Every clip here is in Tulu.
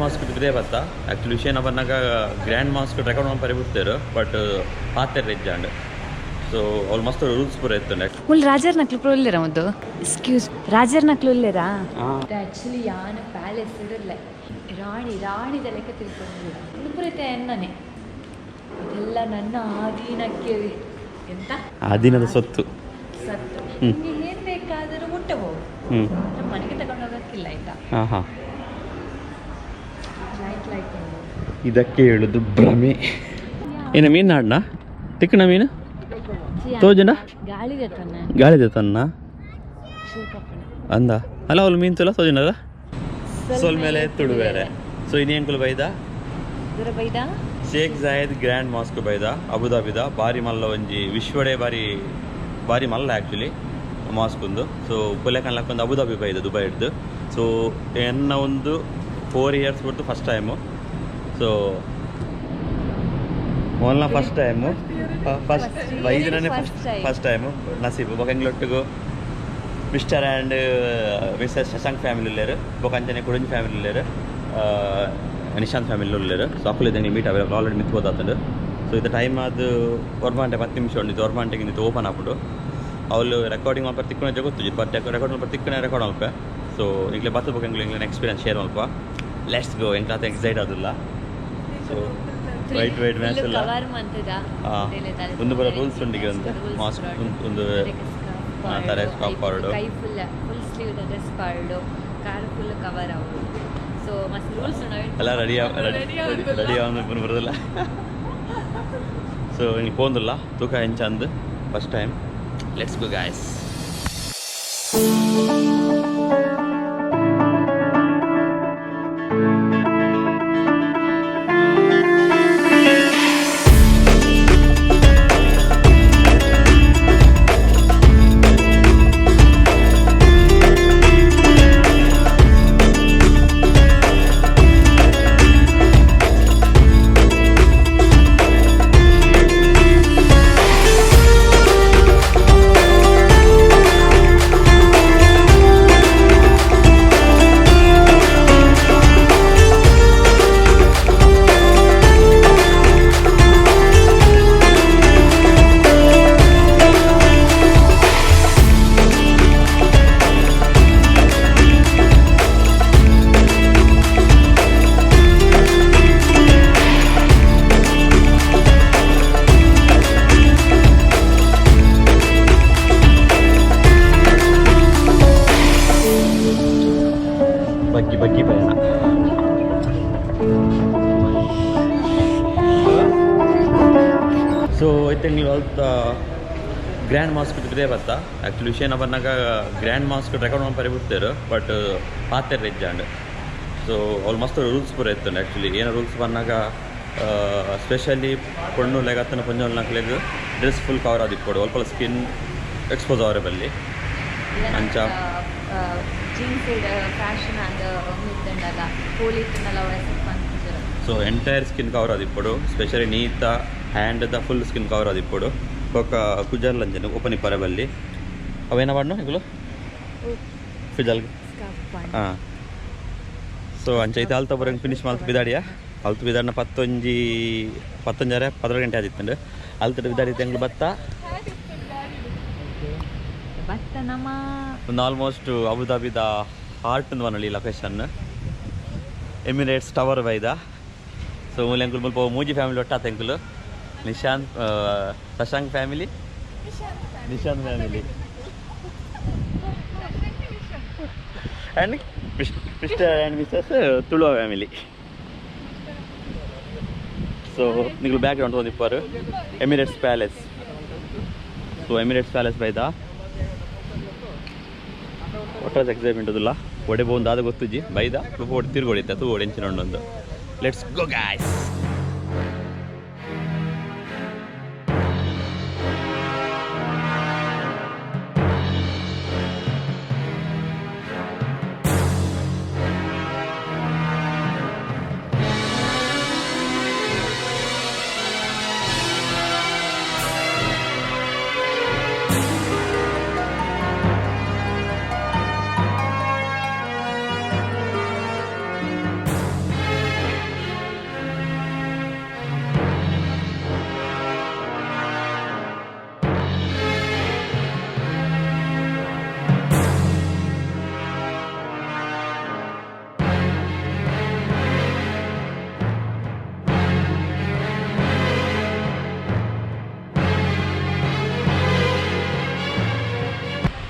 ಮಾಸ್ಕ್ ಇದೇ ಬತ್ತ. ಆ್ಯಕ್ಚುಲಿ ವಿಷಯ ಬನ್ನಗ ಗ್ರ್ಯಾಂಡ್ ಮಾಸ್ಕ್ ರೆಕಾರ್ಡ್ ಮಲ್ಪರೆ ಬಿಡ್ತೇರು, ಬಟ್ ಪಾತೆರ್ ಇಜ್ಜಾಂಡ್. ಸೊ ಅವ್ಲು ಮಸ್ತ್ ರೂಲ್ಸ್ ಪೂರ ಇತ್ತುಂಡು. ಮುಲ್ ರಾಜರ್ ನಕ್ಲು ಪೂರ ಉಲ್ಲೆರ ಮುದ್ದು? ಎಕ್ಸ್ಕ್ಯೂಸ್, ರಾಜರ್ ನಕ್ಲು ಉಲ್ಲೆರಾ? ಆಕ್ಚುಲಿ ಯಾನ ಪ್ಯಾಲೇಸ್ ಇರಲ್ಲ, ರಾಣಿ ರಾಣಿದ ಲೆಕ್ಕ ತಿಳ್ಕೊಂಡಿಲ್ಲ. ಉಂದು ಪೂರ ಇತ್ತೆ ಎನ್ನನೆ, ಇದೆಲ್ಲ ನನ್ನ ಆಧೀನಕ್ಕೆ. ಎಂತ? ಆಧೀನದ ಸೊತ್ತು. ಸತ್ತು. ಹ್ಮ್. ನಿಮಗೆ ಏನು ಬೇಕಾದರೂ ಮುಟ್ಟಬಹುದು. ಹ್ಞೂ ನಮ್ಮ ಮನೆಗೆ ತಗೊಂಡು ಹೋಗೋಕ್ಕಿಲ್ಲ, ಆಯ್ತಾ? ಹಾಂ ಹಾಂ. Light light. ಇದಕ್ಕೆ ಹೇಳುದು ಭ್ರಮೆ. ಏನು ಮೀನು ನಾಡ್ನ ತಿಕ್ಕಣ ಮೀನು ತೋಜುಂಡ? ಗಾಳಿ ತನ್ನ. ಗಾಳಿದ ತನ್ನ ಅಂದ ಅಲ್ಲ, ಅವಳು ಮೀನು ತುಲ ತೋಜುಂಡಲ್ಲ. ಸೊಲ್ ಮೇಲೆ ತುಡುವೇರೆ. ಸೊ ಇನ್ನೇನ್ಕುಲು ಬೈದ? ದೂರ ಬೈದ. ಶೇಖ್ ಜಾಯದ್ ಗ್ರ್ಯಾಂಡ್ ಮಾಸ್ಕ್ ಬೈದ, ಅಬುದಾಬಿದ. ಬಾರಿ ಮಲ್ಲ ಒಂಜಿ, ವಿಶ್ವಡೇ ಬಾರಿ ಬಾರಿ ಮಲ್ಲ ಆ್ಯಕ್ಚುಲಿ ಮಾಸ್ಕ್ ಒಂದು. ಸೊ ಪುಲೆಕನ್ ಒಂದು ಅಬುದಾಬಿ ಬೈದ, ದುಬೈ ಹಿಡ್ದು. ಸೊ ಎನ್ನ ಒಂದು 4 ಇಯರ್ಸ್ ಬಿಟ್ಟು ಫಸ್ಟ್ ಟೈಮು. ಸೊ ಮೊದಲ ಫಸ್ಟ್ ಟೈಮು, ಫಸ್ಟ್ ಬೈದಿನೇ first first time. First time ನಸೀಬು. ಬೊಕ ಎಂಗ್ಲೊಟ್ಟಿಗೂ Mr and Mrs Shashank family ಉಲ್ಲೇರು, ಬೊಕ ಅಂಚನೆ ಕುಡಿಂಜ್ ಫ್ಯಾಮಿಲಿ ಉಲ್ಲೇರು, ನಿಶಾಂತ್ ಫ್ಯಾಮಿಲಿ ಉಲ್ಲೇರು. ಸೊ ಅಕುಲು ಇದ್ದಂಗೆ ಮೀಟ್ ಅವೈಲೇಬಲ್ ಆಲ್ರೆಡಿ ಮಿತ್ ಹೋದಾತಂಡು. ಸೊ ಇದು ಟೈಮ್ ಅದು 1 ಗಂಟೆ 10 ನಿಮಿಷ ಉಂಡು. ಇದು 1 ಗಂಟೆಗೆ ಇದು ಓಪನ್ ಆಪುಂಡು. ಅವಳು ರೆಕಾರ್ಡಿಂಗ್ ಮಲ್ಪ ತಿಕ್ಕುನ ಗೊತ್ತು, ಬಟ್ ರೆಕಾರ್ಡ್ ಮಲ್ಪ ತಿಕ್ಕುನ ರೆಕಾರ್ಡ್ ಮಲ್ಪ. ಸೊ ಇಂಗ್ಲೆ ಬತ್ತು ಬೊಕ ಎಂಗ್ಲೆ ಎಂಗ್ಲೆ ಎಕ್ಸ್ಪೀರಿಯನ್ಸ್ ಶೇರ್ ಮಲ್ಪ. Let's go. ಎಂಕ್ಲಾತ ಎಕ್ಸೈಟ್ ಆದಿಲ್ಲ. ಸೊ ವೈಟ್ ವೈಟ್ ಮ್ಯಾಚ್ ಎಲ್ಲ. ಕವರ್ ಮಂತದ. ಹಾ. ಒಂದು ಬರ rules ಉಂಡಿಗೆ ಒಂದು mask ಒಂದು ತಲೆ scarf ಪಾಡುಡು. ಕೈ ಫುಲ್ ಫುಲ್ ಸ್ಲೀವ್ ಡ್ರೆಸ್ ಪಾಡು, ಕಾರ್ ಫುಲ್ ಕವರ್ ಆವು. ಸೊ ಮಸ್ತ್ ರೂಲ್ಸ್. ಎಲ್ಲ ರೆಡಿ ರೆಡಿ ರೆಡಿ ಆವೊಂದು ಬರೋದಿಲ್ಲ. ಸೊ ಇಂಗೆ ಪೋಂದುಲ್ಲ, ತೂಕ ಎಂಚ ಅಂದ್. First time. Let's go, guys. ಬಗ್ಗಿ ಬಗ್ಗಿ ಪಯಣ. ಸೊ ಇತ್ತೆ ಅಲ್ತ ಗ್ರ್ಯಾಂಡ್ ಮಾಸ್ಕ್ ಇದೇ ಬತ್ತ. ಆ್ಯಕ್ಚುಲಿ ವಿಷಯ ಬನ್ನಗ ಗ್ರ್ಯಾಂಡ್ ಮಾಸ್ಕ್ ರೆಕಾರ್ಡ್ ಮಲ್ಪರೆ ಬಿಡ್ತೇರು, ಬಟ್ ಪಾತೆರ್ ಇಜ್ಜಾಂಡ್. ಸೊ ಅವ್ಲು ಮಸ್ತ್ ರೂಲ್ಸ್ ಪೂರ ಇತ್ತುಂಡು. ಆ್ಯಕ್ಚುಲಿ ಏನೋ ರೂಲ್ಸ್ ಬನ್ನಾಗ, ಸ್ಪೆಷಲಿ ಪೊಣ್ಣು ಲೆಗತ್ತನ ಪೊಂಜೋಲ್ನಕ್ಲೆಗ್ ಡ್ರೆಸ್ ಫುಲ್ ಕವರ್ ಆದಿಪ್ಪೊಡು, ಅಲ್ಪ ಸ್ಕಿನ್ ಎಕ್ಸ್ಪೋಸ್ ಅವರೆ ಬಲ್ಲಿ ಅಂಚ. ಜೀನ್ಸ್ ಫ್ಯಾಷನ್ ಅಂದ್ ಇತ್ತುಂಡಲ್ಲ, ಹೋಲಿ ಇತ್ತುಂಡಲ್ಲ ಪನ್ಪುಜೆರ್. ಸೊ ಎಂಟೈರ್ ಸ್ಕಿನ್ ಕವರ್ ಆದಿಪ್ಪೊಡು, ಸ್ಪೆಷಲಿ ನೀತ ಹ್ಯಾಂಡ್ ಫುಲ್ ಸ್ಕಿನ್ ಕವರ್ ಆದಿಪ್ಪೊಡು. ಬೊಕ್ಕ ಕುಜಲ್ ಅಂಚನೆ ಓಪನ್ ಇಪ್ಪರೆ ಬಲ್ಲಿ. ಅವೇನ ಪಣ್ಣು ಇಗುಲು ಕುಜಲ್. ಹಾಂ, ಸೊ ಅಂಚ ಇತ್ತೆ ಅಲ್ತ ಬರಂಗ್ ಫಿನಿಶ್ ಮಲ್ತ್ ಬಿದಾಡಿಯ. ಅಲ್ತು ಬಿದಾಡಿನ ಪತ್ತೊಂಜಿ ಪತ್ತೊಂಜರೆ 12 ಗಂಟೆ ಆದಿತ್ತುಂಡು. ಅಲ್ತಡ್ ಬಿದಾಡಿ ತೆಂಗ್ಲು ಬತ್ತ. ಬತ್ತ ನಮ್ಮ. ಒಂದು ಆಲ್ಮೋಸ್ಟ್ ಅಬುದಾಬಿದ ಹಾರ್ಟ್ ಒಂದು ಪನೊಲಿ ಲೊಕೇಶನ್, ಎಮಿರೇಟ್ಸ್ ಟವರ್ ಬೈದ. ಸೊ ಮೂಲೆ ಎಂಕುಲು ಮುಲ್ಪ ಮೂಜಿ ಫ್ಯಾಮಿಲಿ ಒಟ್ಟಾತ ಎಂಕುಲು: Nishant, Shashank family, Nishant family and mister and Mrs Tuluva family. So ನಿಗಳು back ground ತಗೊಂಡಿಪ್ಪಾರು Emirates palace. So Emirates palace ಬೈದ. ಒಟ್ಟಾರೆ ಎಕ್ಸೈಟ್ಮೆಂಟ್ ಉಲ್ಲ. ಒಡೆ ಬೋಂದು ದಾದ ಗೊತ್ತುಜ್ಜಿ. ಬೈದ ಒಡೆ ತಿರ್ಗೊಡಿತ್ತ ತೂ ಓಡಿ ಎಂಚಿನ ಉಂಡೊಂದು. Let's go, guys.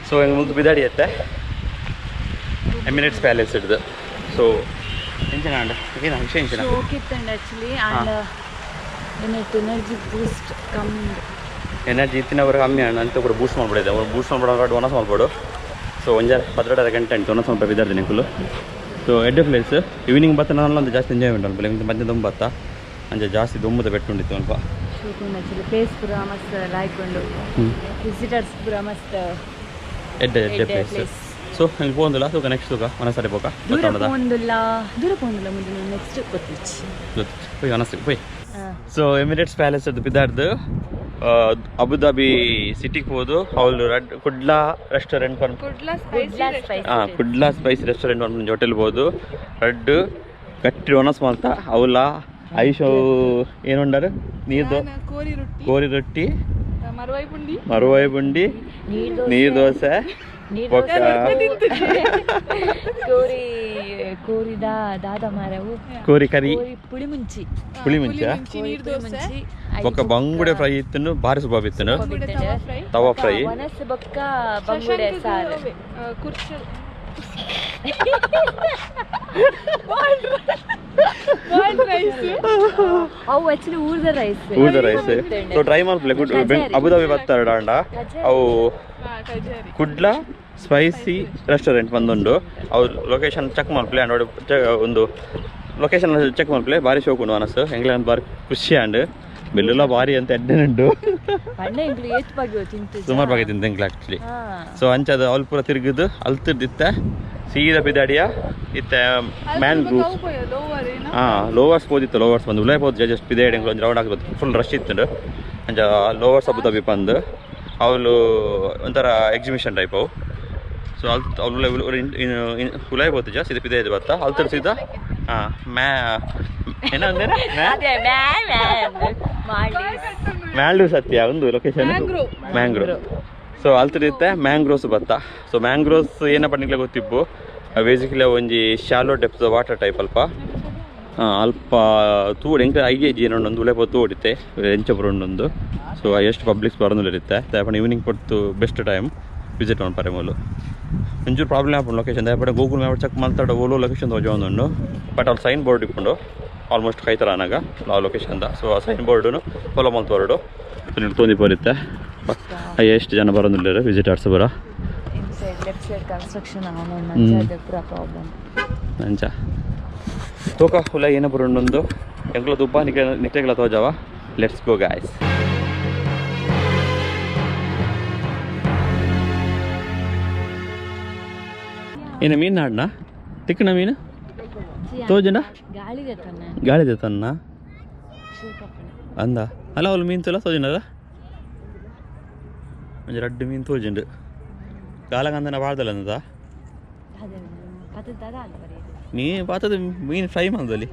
ಸೊ ಹೆಂಗೆ ಮುಂದೆ ಬಿದಾಡಿ ಅತ್ತೆ ಎಮಿರೇಟ್ಸ್ ಪ್ಯಾಲೇಸ್ ಹಿಡ್ದು. ಸೊ ಎಂಚಿನ ಅಂಡ ಏನು ವಿಷಯ ಎಂಚಿನ ಶೋಕ್ ಇತ್ತಂಡ ಆ್ಯಕ್ಚುಲಿ ಆ್ಯಂಡ್ ಏನಾಯ್ತು ಎನರ್ಜಿ ಬೂಸ್ಟ್ ಕಮ್ಮಿ. ಎನರ್ಜಿ ಇತ್ತಿನವರು ಕಮ್ಮಿ ಅಣ್ಣ ಅಂತ ಕೂಡ ಬೂಸ್ಟ್ ಮಾಡ್ಬಿಡಿದೆ. ಅವ್ರು ಬೂಸ್ಟ್ ಮಾಡ್ಬಿಡೋ ಒನಸ್ ಮಾಡ್ಬೋದು. ಸೊ ಒಂಜಾರೆ 12 ಗಂಟೆ ಉಂಟು ಒನಸ್ ಸ್ವಲ್ಪ ಬಿದ್ದಾರ್ದಿನಿ ಫುಲ್ಲು. ಸೊ ಎಡ್ಡೆ ಪ್ಲೇಸ್ ಈವ್ನಿಂಗ್ ಬತ್ತ ನಾನು ಜಾಸ್ತಿ ಎಂಜಾಯ್ಮೆಂಟ್ ಅಲ್ಪ ನಿಮ್ಗೆ ಮಧ್ಯ ದೊಂಬ ಬತ್ತ ಅಂಚೆ ಜಾಸ್ತಿ ದೊಂಬದ ಬೆಟ್ಟು ಉಂಡಿತ್ತು ಅಲ್ಪ. ಶೋಕ್ ಉಂಡು ಆ್ಯಕ್ಚುಲಿ ಪ್ಲೇಸ್ ಪೂರ ಮಸ್ತ್ ಲೈಕ್ ಉಂಡು. ವಿಸಿಟರ್ಸ್ ಪೂರ ಮಸ್ತ್ ಎಡ್ಡೆ ಎಡ್ಡೆ ಪ್ಲೇಸ್. ಸೊ ಹೆಂಗೆ ಪೋಂದಿಲ್ಲ ತೂಕ ನೆಕ್ಸ್ಟ್ ತೂಕ ಮನಸರಿ ಪೋಕ ದೂರ ಪೋಂದುಲ್ಲ ದೂರ ಪೋಂದುಲ್ಲ ಮುಂದೆ ನೆಕ್ಸ್ಟ್ ಗೊತ್ತಿಚ್ಚಿ ಪೋಯ್ ಮನಸ್ಸಿಗೆ ಪೋಯ್. ಸೊ ಎಮಿರೇಟ್ಸ್ ಪ್ಯಾಲೇಸ್ ಅದು ಬಿದ್ದಾರ್ದು ಅಬುದಾಬಿ ಸಿಟಿಗೆ ಹೋದು ಅವ್ಲು ಕುಡ್ಲಾ ರೆಸ್ಟೋರೆಂಟ್ ಹಾಂ ಕುಡ್ಲಾ ಸ್ಪೈಸ್ ರೆಸ್ಟೋರೆಂಟ್ ಒಂದು ಹೋಟೆಲ್ ಹೋದು ರಡ್ಡು ಗಟ್ಟಿ ಒಣಸ್ ಮಲ್ತ ಅವಲ ಐಶ್ ಏನುಂಡಾರು ನೀರು ಕೋರಿ ರೊಟ್ಟಿ ಮರುವಾಯಿ ಬುಂಡಿ ನೀರು ದೋಸೆ ಕೋರಿ ಕೋರಿದ ದಾದ ಮಾರವು ಕೋರಿ ಕರಿ ಪುಳಿ ಮುಂಚಿ ಪುಳಿ ಮುಂಚಿ ಬೊಕ್ಕ ಬಂಗುಡೆ ಫ್ರೈ ಇತ್ತನು ಬಾರಿ ಸುಬಾಬ್ ಇತ್ತನು ತವಾ ಫ್ರೈ ಒಣಸು ಬೊಕ್ಕ ಬಂಗುಡೆ ಸಾರು ಅವು ಆಕ್ಚುಲಿ ಊರ್ದ ರೈಸ್ ಊರ್ದ ರೈಸ್. ಸೊ ಟ್ರೈ ಮಾಡ್ಪ್ಲೆ ಗುಡ್ ಅಬುದಾಬಿ ಬರ್ತಾರೆ ಅಂಡ ಅವು ಕುಡ್ಲಾ ಸ್ಪೈಸಿ ರೆಸ್ಟೋರೆಂಟ್ ಬಂದುಂಡು. ಅವು ಲೊಕೇಶನ್ ಚೆಕ್ ಮಾಡ್ಪ್ಲೆ ಅಂಡ್ ಒಂದು ಲೊಕೇಶನ್ ಚೆಕ್ ಮಾಡ್ಪ್ಲೆ ಬಾರಿ ಶೋಕ್ ಉಂಡು ಮನಸ್ಸು ಎಂಗ್ಲಂದ್ ಬಾರಿ ಖುಷಿ ಅಂಡ್ ಬಿಲ್ಲೆಲ್ಲ ಬಾರಿ ಅಂತ ಎಡ್ಡೆನುಂಡು. ಸುಮಾರು ಬಗ್ಗೆ ತಿಂತ ಎಂಗ್ಲ ಆಕ್ಚುಲಿ. ಸೊ ಅಂಚದ ಅವ್ಲು ಪೂರ ತಿರುಗಿದು ಅಲ್ತಿರ್ದಿತ್ತೆ ಸೀದಾ ಬಿದಾಡಿಯ ಇತ್ತೆ ಮ್ಯಾನ್ ಗ್ರೂವ್ಸ್. ಹಾಂ ಲೋವರ್ಸ್ ಹೋದಿತ್ತು ಲೋವರ್ಸ್ ಬಂದು ಉಲೈ ಹೋದ್ ಜಸ್ಟ್ ಬಿದಾಡಿ ಒಂದು ರೌಂಡ್ ಹಾಕ್ಬೋದು ಫುಲ್ ರಶ್ ಇತ್ತು ಅಂಚ ಲೋವರ್ಸ್ ಅಬುದಾಬಿ ಬಂದು ಅವಳು ಒಂಥರ ಎಕ್ಸಿಬಿಷನ್ ಟೈಪ್ ಅವು. ಸೊ ಅಲ್ಲಿ ಅವ್ಳು ಉಲೈ ಹೋತು ಜಾಸ್ತಿ ಇದು ಪಿದೆ ಬತ್ತ ಅಲ್ಲಿ ಸೀದಾ ಹಾಂ ಮ್ಯಾ ಏನಂದ್ರೆ ಮ್ಯಾಲ್ಡೀವ್ಸ್ ಸತ್ಯ ಒಂದು ಲೊಕೇಶನ್ ಮ್ಯಾಂಗ್ರೋವ್. ಸೊ ಅಲ್ತಿರುತ್ತೆ ಮ್ಯಾಂಗ್ರೋವ್ಸ್ ಬತ್ತ. ಸೊ ಮ್ಯಾಂಗ್ರೋವ್ಸ್ ಏನಪ್ಪ ನಿಂಗೆ ಗೊತ್ತಿಪ್ಪು ಬೇಸಿಕಲಿ ಒಂಜಿ ಶಾಲೋ ಡೆಪ್ತ್ ವಾಟರ್ ಟೈಪ್ ಅಲ್ಪ ಅಲ್ಪ ತೂಡು ಎಂಕ ಐಗೆ ಜಿ ಏನೊಂದು ಉಲೆಪ ತೋಡಿತ್ತೆ ಎಂಚ ಬರೋಂಡೊಂದು. ಸೊ ಎಷ್ಟು ಪಬ್ಲಿಕ್ಸ್ ಬರೋದಿರುತ್ತೆ ದಯಪಣ ಈವ್ನಿಂಗ್ ಪೊರ್ತು ಬೆಸ್ಟ್ ಟೈಮ್ ವಿಸಿಟ್ ಮಾಡ್ತಾರೆ ಮೂಲು. ಒಂಚೂರು ಪ್ರಾಬ್ಲಮ್ ಆಪುಂಡು ಲೊಕೇಶನ್ ದಯಪಣ ಗೂಗಲ್ ಮ್ಯಾಪ್ ಚೆಕ್ ಮಾಡ್ತಾಡ ಓಲೋ ಲೊಕೇಶನ್ ತೋಜೊಂದುಂಡು. ಬಟ್ ಅಲ್ಲಿ ಸೈನ್ ಬೋರ್ಡ್ ಇಪ್ಪುಂಡು ಆಲ್ಮೋಸ್ಟ್ ಕೈತರ ಅನಾಗ ಆ ಲೊಕೇಶನ್ದ. ಸೊ ಆ ಸೈನ್ ಬೋರ್ಡುನು ಫಾಲೋ ಮಾಡ್ತು ಹೊರಡು ತೋಂದಿ ಪೋರಿತ್ತೆ ಎಷ್ಟು ಜನ ಬರೋದಿಲ್ಲ ವಿಸಿಟರ್ಸ್ ಬರ ಅಂಚ ತೋಕ ಹುಲ ಏನ ಬರೋಂಡೊಂದು ಎಂಕ್ಲ ತುಪ್ಪ ನಿಕ್ಲೆ ನಿಕ್ಲೆಗಳ ತೋಜಾವ. Let's go guys. ಏನು ಮೀನು ನಾಡ್ನ ತಿಕ್ಕಣ ಮೀನು ತೋಜನ ಗಾಳಿದೆ ತನ್ನ ಅಂದ ಅಲ್ಲ ಅವಳು ಮೀನು ತೋಲ ತೋಜನಲ್ಲ ಒಂಜಿ ರಡ್ಡು ಮೀನು ತೋಜುಂಡು ಗಾಲಗಂದನ ಬಾಳ್ದಲ್ಲ ಅಂದ ಮೀ ಪಾತದ ಮೀನು ಫ್ರೈ ಮಾಡ್ದಲ್ಲಿ.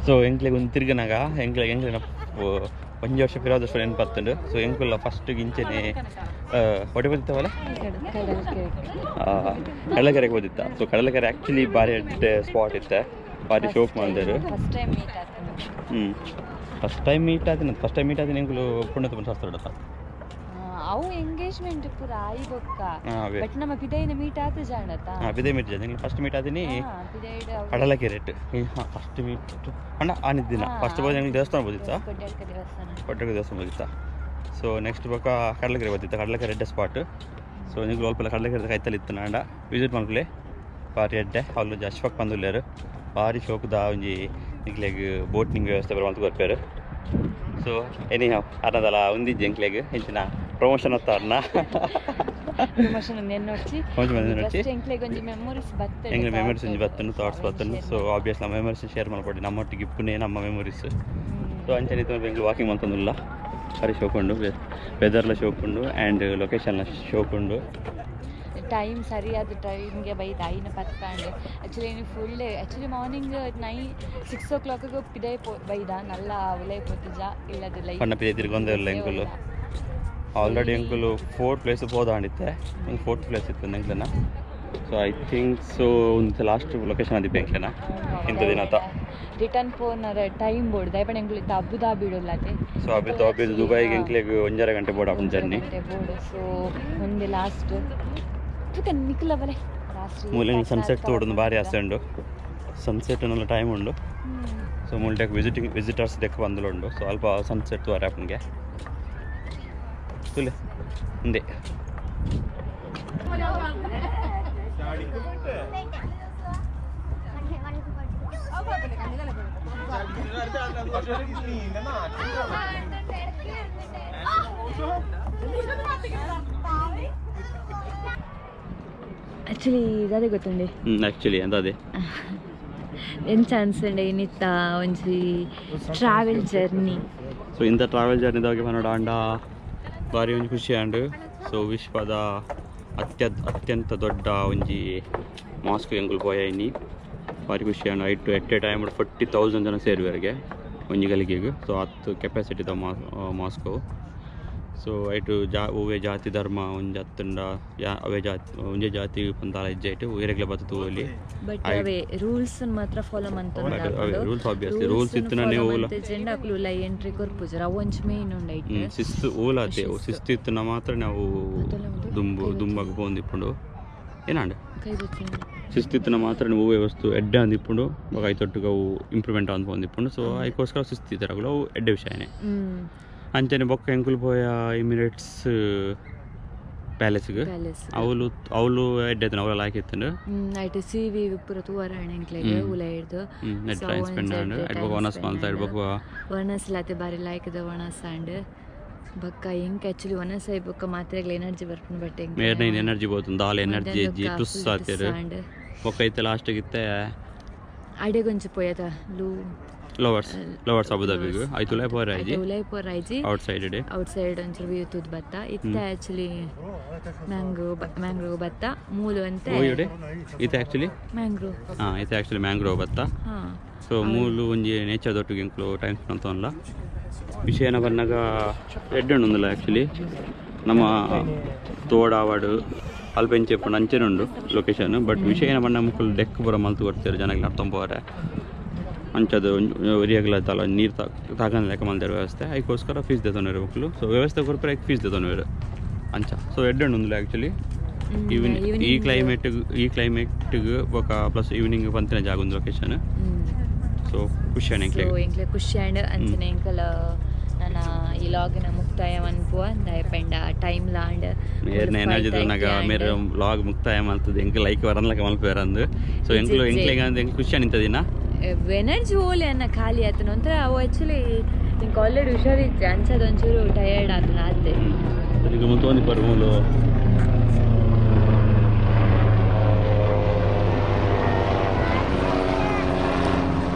ಸೊ ಎಂಕ್ಲೆಗ್ ಒಂದು ತಿರ್ಗನಾಗ ಎಂಕ್ಲೆಗ್ ಎಂಕ್ಲೆನ ಒಂಜಿ ವರ್ಷ ಪಿರಾದಷ್ಟು ನೆನಪಾಗ್ತುಂಡು. ಸೊ ಎಂಕುಲ್ಲ ಫಸ್ಟ್ ಗಿಂಚನೆ ಹೊಟ್ಟೆ ಬಂದಿತ್ತವಲ್ಲ ಕಡಲಕೆರೆಗೆ ಹೋದಿತ್ತ. ಸೊ ಕಡಲಕೆರೆ ಆ್ಯಕ್ಚುಲಿ ಭಾರಿ ಸ್ಪಾಟ್ ಇತ್ತೆ ಭಾರಿ ಶೋಕ್ ಮಾಡಿದರು. ಫಸ್ಟ್ ಟೈಮ್ ಮೀಟ್ ಆದಿನ ಫಸ್ಟ್ ಟೈಮ್ ಮೀಟ್ ಆದಿನ ಎಂಕುಲು ಪುಣ್ಯತ ಶಾಸ್ತ್ರ ಉಂಡತ್ತ ಅವು ಎಂಗೇಜ್ಮೆಂಟ್ ಪೂರ ಆಯಿ ಬೊಕ್ಕ ಬಟ್ ನಮ್ಮ ಪಿದೈನ ಮೀಟ್ ಆತ ಜಾಣತ. ಹಾಂ ಪಿದೈ ಮೀಟ್ ಜಾಣ first meet ಆದಿನಿ Kadalakere first meet ಅಣ್ಣ ಆನಿದ್ದಿನ ಫಸ್ಟ್ ಹೋದ ಎಂಗ್ಲು ದೇವಸ್ಥಾನ ಹೋದಿತ್ತ ಕೊಟ್ಟೆಡ್ಕ ದೇವಸ್ಥಾನ ಹೋದಿತ್ತ. ಸೊ ನೆಕ್ಸ್ಟ್ ಬೊಕ್ಕ ಕಡಲಕೆರೆ ಹೋದಿತ್ತ ಕಡಲಕೆರೆ ಎಡ್ಡೆ ಸ್ಪಾಟ್. ಸೊ ನೀವು ಅಲ್ಪಲ್ಲ ಕಡಲಕೆರೆ ಕೈತಲ್ಲಿ ಇತ್ತು ನಾಂಡ ವಿಸಿಟ್ ಮಾಡ್ಲೆ ಭಾರಿ ಎಡ್ಡೆ ಅವ್ಲು ಅಶ್ವಕ್ ಬಂದುಲ್ಲೇರು ಭಾರಿ ಶೋಕದ ಒಂಜಿ ನಿಕ್ಲೆಗ್ ಬೋಟಿಂಗ್ ವ್ಯವಸ್ಥೆ ಬರ ಮಲ್ತ್ ಕೊರ್ಪೇರು. ಸೊ ಎನಿ how ಅರ್ನದಲ್ಲ ಒಂದಿಜ್ಜಿ ಎಂಕ್ಲೆಗ್ ಎಂಚಿನ ಪ್ರಮೋಷನ್ ಅತ್ತ ಅರ್ನ ಪ್ರಮೋಷನ್ ನೆನ್ನೊಡ್ಚಿ ಮೆಮೊರೀಸ್ ಬತ್ತ ಎಂಗ್ಲೆ ಮೆಮೊರೀಸ್ ಒಂಜಿ ಬತ್ತುಂಡು ಥಾಟ್ಸ್ ಬತ್ತುಂಡು. ಸೊ ಆಬ್ವಿಯಸ್ ನಮ್ಮ ಮೆಮೊರೀಸ್ ಶೇರ್ ಮಾಡ್ಕೊಡಿ ನಮ್ಮೊಟ್ಟಿಗೆ ಇಪ್ಪುನೇ ನಮ್ಮ ಮೆಮೊರೀಸ್. ಸೊ ಅಂಚನೆ ಬೆಂಗ್ಳೂರು ವಾಕಿಂಗ್ ಮಂತೊಂದುಲ್ಲ ಭಾರಿ ಶೋಕುಂಡು ವೆದರ್ಲ ಶೋಕುಂಡು ಆ್ಯಂಡ್ ಲೊಕೇಶನ್ಲ ಶೋಕುಂಡು. ಟೈಮ್ ಸರಿಯಾದ ಟೈಮ್ಗೆ ಬೈದ ಐನ ಪತ್ತಾಂಡ್ actually full day actually morning 6 o'clock ಪಿದೈ ಬೈದ ನಲ್ಲ ಉಲೈ ಪೋತುಜ ಇಲ್ಲದ ಲೈಟ್ ಪಣ್ಣ ಪಿದೈ ತಿರ್ಗೊಂದೇ ಇಲ್ಲ ಎಂಕುಲು ಆಲ್ರೆಡಿ ಎಂಕುಲು 4 ಪ್ಲೇಸ್ ಪೋದಾಂಡಿತ್ತೆ ಒಂದು 4th place ಇತ್ತು ಎಂಕ್ಲೆನ. ಸೊ I think so ಒಂದು ಲಾಸ್ಟ್ ಲೊಕೇಶನ್ ಅದಿ ಬ್ಯಾಂಕ್ಲೇನಾ ಇಂಥ ದಿನತ ರಿಟರ್ನ್ ಫೋನ್ ಟೈಮ್ ಬೋರ್ಡ್ ದಯಪಣ ಎಂಕ್ಲು ಇತ್ತ ಅಬುದಾಬಿ ಇಡೋಲ್ಲತೆ. ಸೊ ಅಬುದಾಬಿ ದುಬೈಗೆ ಎಂಕ್ಲೆಗ್ 1.5 ಗಂಟೆ ಬೋರ್ಡ್ ಆಪುಂಡು ಜರ್ನಿ ಬೋರ್ಡ್. ಸೊ ಒಂದೇ ಲಾಸ್ಟ್ ತುಕ ನಿಕ್ಲ ಬಲೆ ಲಾಸ್ಟ್ ಮೂಲೆ ಸನ್ಸೆಟ್ ತೋಡುಂದು ಭಾರಿ ಆಸೆ ಉಂಡು. ಸನ್ಸೆಟ್ ನಲ್ಲ ಟೈಮ್ ಉಂಡು. ಸೊ ಮುಲ್ಟೆಕ್ ವಿಸಿಟರ್ಸ್ ದೆಕ್ ಬಂದಲುಂಡು. ಸೊ ಅಲ್ಪ ಸನ್ಸೆಟ್ ತೋರೆ ಆಪುಂಗೆ ತುಲೆ ಉಂದೆ. ಆಕ್ಚುಲಿ ಅದೇ ಗೊತ್ತುಂಡೆ ಆಕ್ಚುಲಿ ಅಂತ ಅದೇ ಎಂಚ ಅನ್ಸಂಡೆ ಇನ್ನಿತ್ತ ಒಂಜಿ ಟ್ರಾವೆಲ್ ಜರ್ನಿ. ಸೊ ಇಂಥ ಟ್ರಾವೆಲ್ ಜರ್ನಿದಾಗೆ ಪನೋಡ ಅಂಡ ಭಾರಿ ಒಂಜಿ ಖುಷಿ ಆಂಡ್. ಸೊ ವಿಶ್ವದ ಅತ್ಯಂತ ದೊಡ್ಡ ಒಂಜಿ ಮಾಸ್ಕ್ ಎಂಕುಲು ಪೋಯ ಇನ್ನಿ ಭಾರಿ ಖುಷಿ and eight at a time 40,000 ಜನ ಸೇರುವರೆಗೆ ಒಂಜಿ ಗಲಿಗೆಗ್. ಸೊ ಹತ್ತು ಕೆಪಾಸಿಟಿದ ಮಾಸ್ಕು. ಸೊ ಐಟು ಒವ್ವೆ ಜಾತಿ ಧರ್ಮ ಒಂಜಿ ಅತ್ತಂಡ ಅವೇ ಜಾತಿ ಒಂಜೇ ಜಾತಿ ಪಂತಾಲ ಹೆಜ್ಜೆ ಐಟು ಏರೆಗ್ಲ ಬತ್ತು ತೂವೊಲಿ. ಬಟ್ ಅವೇ ರೂಲ್ಸ್ ಮಾತ್ರ ಫಾಲೋ ಮಂತೊಂದು. ರೂಲ್ಸ್ ಆಬ್ವಿಯಸ್ಲಿ ರೂಲ್ಸ್ ಇತ್ತುನನೇ ಓಲ ಜೆಂಡ ಅಕುಲು ಉಲ ಎಂಟ್ರಿ ಕೊರ್ಪುಜರ್ ಅವು ಒಂಜಿ ಮೇನ್ ಉಂಡು ಐಟ್ ಶಿಸ್ತು ಓಲಾತೆ ಶಿಸ್ತು ಇತ್ತುನ ಮಾತ್ರ ನಾವು ದುಂಬಗ್ ಪೋಂದಿಪ್ಪುಂಡು ಏನಾಂಡ್ ಶಿಸ್ತು ಇತ್ತುನ ಮಾತ್ರ ಒವ್ವೆ ವಸ್ತು ಎಡ್ಡೆ ಅಂದಿಪ್ಪುಂಡು ಬೊಕ ಐತೊಟ್ಟುಗು ಅವು ಇಂಪ್ರೂವ್ಮೆಂಟ್ ಆವೊಂದು ಪೋಂದಿಪ್ಪುಂಡು. ಸೊ ಐಕೋಸ್ಕರ ಶಿಸ್ತು ಇತ್ತರಗುಲು ಅವು ಎಡ್ಡೆ ವಿಷಯನೇ. ಅಂಚನೆ ಬೊಕ್ಕ ಎಂಕುಲು ಪೋಯ ಎಮಿರೇಟ್ಸ್ ಪ್ಯಾಲೇಸ್ಗೆ ಅವಳು ಅವಳು ಎಡ್ಡೆ ಅವಳ ಲಾಯ್ಕ್ ಇತ್ತುಂಡು. ಐಟ್ ಸಿ ವಿ ಪೂರ ತೂವರ ಎಂಕ್ಲೆಗ್ ಉಲ ಹಿಡ್ದು ಟೈಮ್ ಸ್ಪೆಂಡ್ ಆಂಡ್ ಐಟ್ ಬೊಕ ಒನಸ್ ಮಲ್ತ ಐಟ್ ಬೊಕ ಒಣಸ್ ಲಾತೆ ಬಾರಿ ಲಾಯ್ಕದ ಒಣಸ್ ಆಂಡ್ ಬೊಕ್ಕ ಎಂಕ್ ಆಕ್ಚುಲಿ ಒಣಸ್ I ಬೊಕ್ಕ ಮಾತ್ರೆಗ್ಲ ಎನರ್ಜಿ ಬರ್ಪುಂಡು. ಬಟ್ ಎಂಕ್ ಮೇರ್ನ ಎನರ್ಜಿ ಬೋತುಂಡು ದಾಲ ಎನರ್ಜಿ ಎಜ್ಜಿ ಟುಸ್ ಆತೆರ್ ಬೊಕ್ಕ ಐತೆ ಲಾಸ್ಟ್ ಗಿತ್ತೆ ಅಡೆಗೊಂಚಿ ಪೋಯತ ಲೂ ಲವರ್ಸ್ ಅಬುದಾಬಿಗ್ ಐತುಲೈ ಪೋರಾಜಿ ಐತುಲೈ ಪೋರಾಜಿ ಔಟ್ ಸೈಡ್ ಡೆ ಔಟ್ ಸೈಡ್ ಒಂಚೂರು ವ್ಯೂ ತೂದು ಬತ್ತ ಇತ್ತೆ ಆಕ್ಚುಲಿ ಮ್ಯಾಂಗ್ರೋವ್ ಬತ್ತ ಮೂಲು ಅಂತ ಇತ್ತೆ ಆಕ್ಚುಲಿ ಮ್ಯಾಂಗ್ರೋವ್ ಹಾ ಇತ್ತೆ ಆಕ್ಚುಲಿ ಮ್ಯಾಂಗ್ರೋವ್ ಬತ್ತ. ಸೊ ಮೂಲು ಒಂಜಿ ನೇಚರ್ ದೊಟ್ಟಿಗೆ ಎಂಕ್ಲು ಟೈಮ್ ಸ್ಪೆಂಡ್ ಅಂತವಲ್ಲ ವಿಷಯನ ಬನ್ನಾಗ ಎಡ್ಡೆ ಉಂಡುಂದಲ್ಲ ಆಕ್ಚುಲಿ ನಮ್ಮ ತೋಡಾವಡು ಅಲ್ಪ ಎಂಚೆಪ್ಪುಂಡು ಅಂಚೆನೆ ಉಂಡು ಲೊಕೇಶನ್. ಬಟ್ ವಿಷಯನ ಬಣ್ಣ ಮುಕ್ಕಲು ಡೆಕ್ ಪೂರ ಮಲ್ತು ಕೊಡ್ತಾರೆ ಜನಗಳು ಅರ್ಥಂ ಪೋರೆ ಅಂಚದು ಒರಿಯಾಗಲ ತಲ ನೀರು ತಾಗಂದ ಲೆಕ್ಕ ಮಲ್ತಾರೆ ವ್ಯವಸ್ಥೆ ಐಕೋಸ್ಕರ ಫೀಸ್ ದೇತೊಂಡು ಮಕ್ಕಳು. ಸೊ ವ್ಯವಸ್ಥೆ ಕೊರ್ಪರೆ ಐಕ್ ಫೀಸ್ ದೇತೊಂಡು ಅಂಚ. ಸೊ ಎಡ್ಡೆ ಉಂಡುಂದಲ್ಲ ಆ್ಯಕ್ಚುಲಿ ಈವ್ನಿಂಗ್ ಈ ಕ್ಲೈಮೇಟ್ಗೆ ಬೊಕ ಪ್ಲಸ್ ಈವ್ನಿಂಗ್ ಪಂತಿನ ಜಾಗ ಒಂದು ಲೊಕೇಶನ್. ಸೊ ಖುಷಿ ಆಂಡ್ ಎಂಕ್ಲೆಗ್ ಎಂಕ್ಲೆ ಖುಷಿ ಆಂಡ್ ಅಂಚನೆ ಎಂಕಲ ನನ್ನ ಈ ಲಾಗಿನ ಮುಕ್ತಾಯ ಮನ್ಪುವ ದಯಪಂಡ ಟೈಮ್ ಲಾಂಡ್ ಮೇರ್ನ ಎನರ್ಜಿ ತೂನಗ ಮೇರ್ ಲಾಗ್ ಮುಕ್ತಾಯ ಮಲ್ತದೆ ಎಂಕ್ ಲೈಕ್ ವರನ್ಲಕ ಮಲ್ಪುವೆರ್ ಅಂದ್. ಸೊ ಎಂಕ್ಲು ಎಂಕ್ಲೆಗ್ ಅಂದ್ ಎಂಕ್ ಖುಷಿ ಆಂಡ್ ದಿನ ಎನರ್ಜಿ ಓಲೆ ಅನ್ನ ಖಾಲಿ ಆತನ ಒಂಥರ ಅವು ಆ್ಯಕ್ಚುಲಿ ಇಂಕ ಆಲ್ರೆಡಿ ಹುಷಾರಿಜ್ಜೆ ಅಂಚದ ಒಂಚೂರು ಟಯರ್ಡ್ ಆತನ ಆತೆ. ಈಗ ಮುತ್ತೊಂದು ಪರ್ಮೂಲು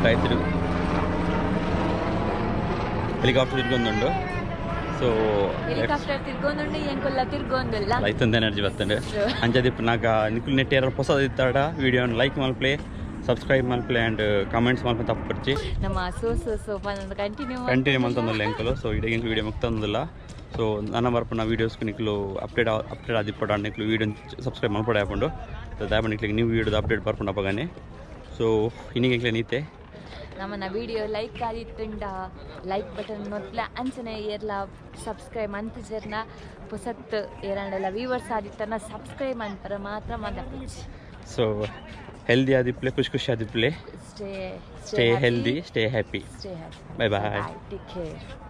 ಕಾಯ್ತಿರು ಹೆಲಿಕಾಪ್ಟರ್ ತಿರ್ಗೊಂದುಂಡು. ಸೊ ಹೆಲಿಕಾಪ್ಟರ್ ತಿರ್ಗೊಂದುಂಡು ಎಂಕೊಲ್ಲ ತಿರ್ಗೊಂದಿಲ್ಲ ಲೈತಂದ ಎನರ್ಜಿ ಬರ್ತಂಡು ಅಂಚದಿಪ್ಪು ನಾಗ ನಿಕುಲು ನೆಟ್ ಯಾರು ಹೊಸದಿತ್ತಾಡ ವಿಡಿಯೋನ ಲೈಕ್ ಮಲ್ಪ್ಲೆ ಸಬ್ಸ್ಕ್ರೈಬ್ ಮಲ್ಪ್ಲೆ ಆ್ಯಂಡ್ ಕಮೆಂಟ್ಸ್ ಮಲ್ಪೆ ತಪ್ಪು ನಮ್ಮ ಸೋ ಸೋ ಸೋ ಕಂಟಿನ್ಯೂ ಮಲ್ತೊಂದುಲ್ಲ ಎಂಕುಲು. ಸೊ ಇಡೀ ಎಂಕುಲು ವೀಡಿಯೋ ಮುಕ್ತೊಂದುಲ್ಲ. ಸೊ ನನ್ನ ಬರ್ಪುನ ವೀಡಿಯೋಸ್ಗೆ ನಿಕ್ಲು ಅಪ್ಡೇಟ್ ಅಪ್ಡೇಟ್ ಆದಿಪ್ಪಡ ನಿಕ್ಲು ವೀಡಿಯೋ ಸಬ್ಸ್ಕ್ರೈಬ್ ಮಲ್ಪಡೆ ಆಪುಂಡು. ಸೊ ದಾಯಪಂಡ ನಿಕ್ಲಿಗೆ ನೀವು ವೀಡಿಯೋದ ಅಪ್ಡೇಟ್ ಬರ್ಪುಂಡು ಅಪಗನೆ. ಸೊ ಇನ್ನಿಗೆ ಎಂಕ್ಲೆ ನೀತೆ ನಮ್ಮನ್ನ ವಿಡಿಯೋ ಲೈಕ್ ಆದಿತ್ತುಂಡ ಲೈಕ್ ಬಟನ್ ನೊತ್ಲ ಅಂಚನೆ ಏರ್ಲ ಸಬ್ಸ್ಕ್ರೈಬ್ ಮಂತಿಜರ್ನ ಪೊಸತ್ ಏರಂಡೆಲ್ಲ ವ್ಯೂವರ್ಸ್ ಆದಿತ್ತನ ಸಬ್ಸ್ಕ್ರೈಬ್ ಅಂತರ ಮಾತ್ರ ಮಂದಪುಚ್. ಸೊ ಹೆಲ್ದಿ ಆದಿಪ್ಲೆ ಖುಷಿ ಖುಷಿ ಆದಿಪ್ಲೆ stay healthy stay happy stay happy bye bye take care.